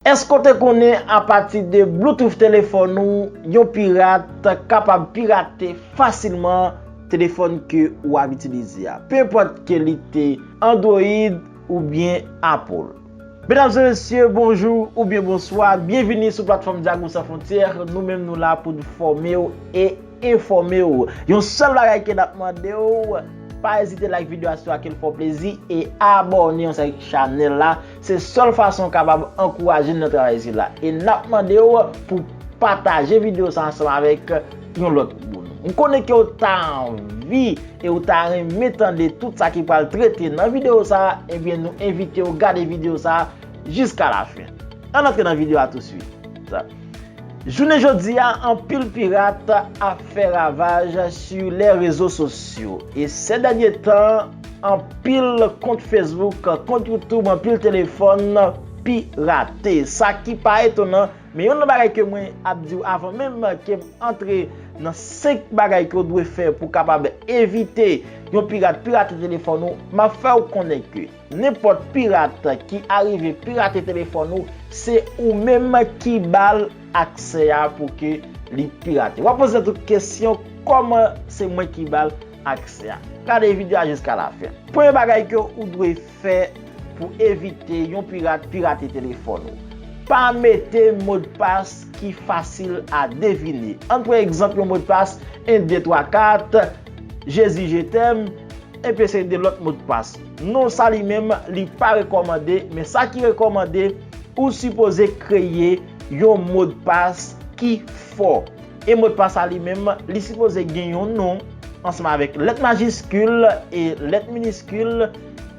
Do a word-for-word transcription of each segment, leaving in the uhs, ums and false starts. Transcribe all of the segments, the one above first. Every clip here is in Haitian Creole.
Èske w te konnen apati de Bluetooth telefòn ou, yon pirat kapab pirate fasilman telefòn ke w ap itilize a? Pe enpòt ke li te Android oubyen Apple. Medam e mesye, bonjou oubyen bonswa. Byenvini sou platfòm Diago Sans Frontières. Nou menm nou la pou n fòme w e enfòme w. Yon sèl bagay ke n ap mande w, pa ezite like videyo a si w wè ke l fè w plezi e abòne ansanm avèk chanèl la. Se sèl fason w kapab ankouraje n nan travay isi la. E n ap mande w pou pataje videyo sa ansanm avèk yon lòt moun. M konnen ke w ta anvi e w ta renmen tande tout sa ki pral trete nan videyo sa, ebyen nou envite w gade videyo sa jiska la fen. Ann antre nan videyo a touswit. Jounen jodi a, anpil pirat ap fè ravaj sou lè rezo sosyo. E sè dènye tan, anpil kont Facebook, kont YouTube, anpil telefòn pirate. Sa ki pa etonan, men youn nan bagay ke mwen ap di w avan menm ke m antre nan senk bagay ke w dwe fè pou w kapab evite yon pirat pirate telefòn ou, m ap fè w konnen ke nenpòt pirat ki arive pirate telefòn ou, se ou menm ki ba l aksè a pou ke li pirate. W ap poze tèt ou kesyon, kòman se mwen ki ba l aksè a? Gade videyo a jiska la fen. Premye bagay ke ou dwe fè pou evite yon pirat pirate telefòn ou, pa mete modpas ki fasil a devine. Ann pran egzanp yon modpas en de twa kat, Jezi je t'aime, epi se de lòt modpas. Non, sa li menm, li pa rekòmande, men sa ki rekòmande, ou sipoze kreye yon modpas ki fò. E modpas sa li menm, li sipoze gen yon non ansanm avèk lèt majiskil e lèt miniskil.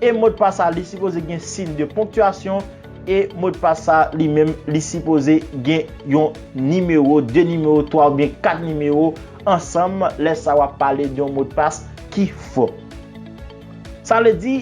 E modpas sa, li sipoze gen siy de ponktiyasyon. E modpas sa li menm, li sipoze gen yon nimewo, de nimewo, twa oubyen kat nimewo ansanm. Lè sa, w ap pale de yon modpas ki fò. Sa vle di,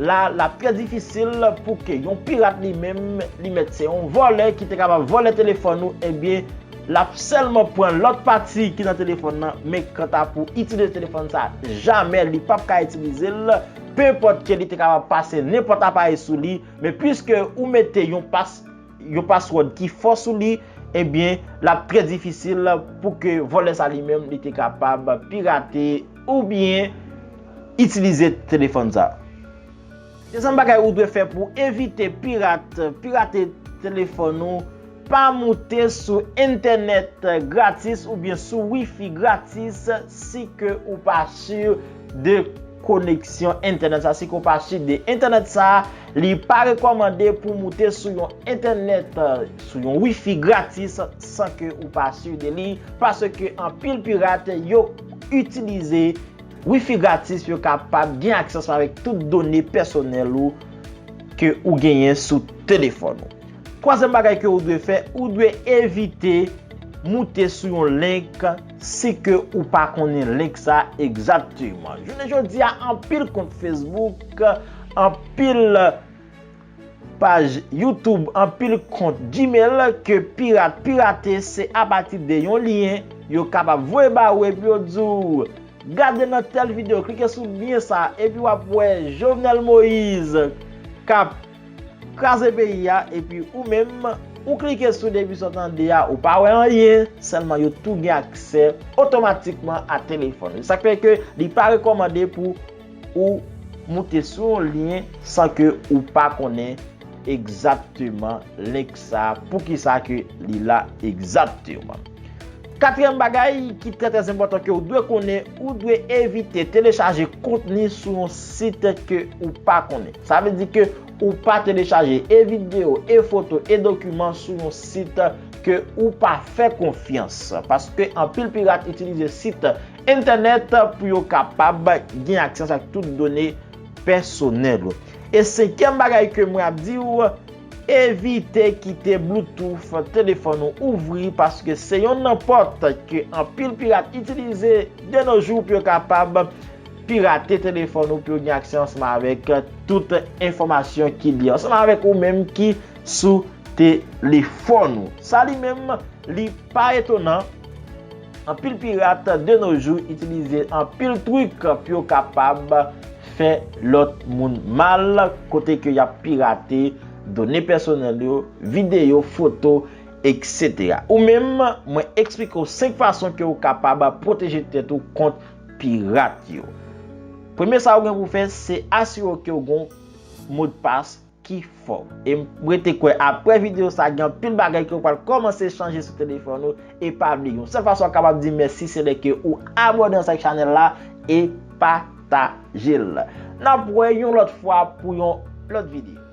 la, l ap trè difisil pou ke yon pirat li menm, li mèt se yon vòlè ki te kapab vòlè telefòn ou, ebyen, l ap sèlman pran lòt pati ki nan telefòn nan, men kanta pou itilize telefòn sa, jamè li p ap ka itilize l, pe enpòt ke li te kapab pase nenpòt aparèy sou li, men piske ou mete yon pas, yon password ki fò sou li, ebyen, l ap trè difisil pou ke vòlè sa li menm li te kapab pirate oubyen itilize telefòn sa. Dezyèm bagay ou dwe fè pou evite pirat pirate telefòn ou, pa moute sou entènèt gratis oubyen sou wifi gratis si ke ou pa si de koneksyon entènèt sa, si ke ou pa si de entènèt sa, li pa rekòmande pou moute sou yon entènèt, sou yon wifi gratis san ke ou pa si de li, paske anpil pirat yo itilize wifi gratis pou yo kapab gen aksè ansanm avèk tout done pèsonèl ou ke ou genyen sou telefòn ou. Twazyèm bagay ke ou dwe fè, ou dwe evite moute sou yon link si ke ou pa konnen link sa egzakteman. Jounen jodi a, anpil kont Facebook, anpil paj YouTube, anpil kont Gmail ke pirat pirate, se apati de yon lyen yo kapab voye ba ou epi yo di w, gade nan tèl videyo, klike sou lyen sa, epi w ap wè Jovenel Moïse k ap kraze peyi a, epi ou menm, ou klike sou depi sa w tande a, ou pa wè anyen, sèlman yo tou gen aksè otomatikman a telefòn. Se sa k fè ke li pa rekòmande pou ou moute sou yon lyen san ke ou pa konnen egzakteman link sa, poukisa ke li la egzakteman. Katriyèm bagay ki trè, trè enpòtan ke ou dwe konnen, ou dwe evite telechaje kontni sou yon sit ke ou pa konnen. Sa vle di ke ou pa telechaje e videyo, e foto, e dokiman sou yon sit ke ou pa fè konfyans. Paske anpil pirat itilize sit entènèt pou yo kapab gen aksè ak tout done pèsonèl ou. E senkyèm bagay ke mwen ap di w, evite kite Bluetooth telefòn ou ouvri, paske se yon nan pòt ke anpil pirat itilize de nos jours pou yo kapab pirate telefòn ou, pou yo gen aksè ansanm avèk tout enfòmasyon ki lye ansanm avèk ou menm ki sou telefòn ou. Sa li menm, li pa etonan, anpil pirat de nos jours itilize anpil trik pou yo kapab fè lòt moun mal, kote ke y ap pirate done pèsonèl yo, videyo, foto, etsetera. Ou menm, mwen eksplike w senk fason ke w kapab pwoteje tèt ou kont pirat yo. Premye sa ou gen pou fè, se asire w ke w gen yon modpas ki fò. E m rete kwè apre videyo sa, gen anpil bagay ke w pral kòmanse chanje sou telefòn ou. E pa bliye, yon sèl fason w kapab di mèsi, se lè ke ou abòne ansanm ak chanèl la e pataje l. N ap wè yon lòt fwa pou yon lòt videyo.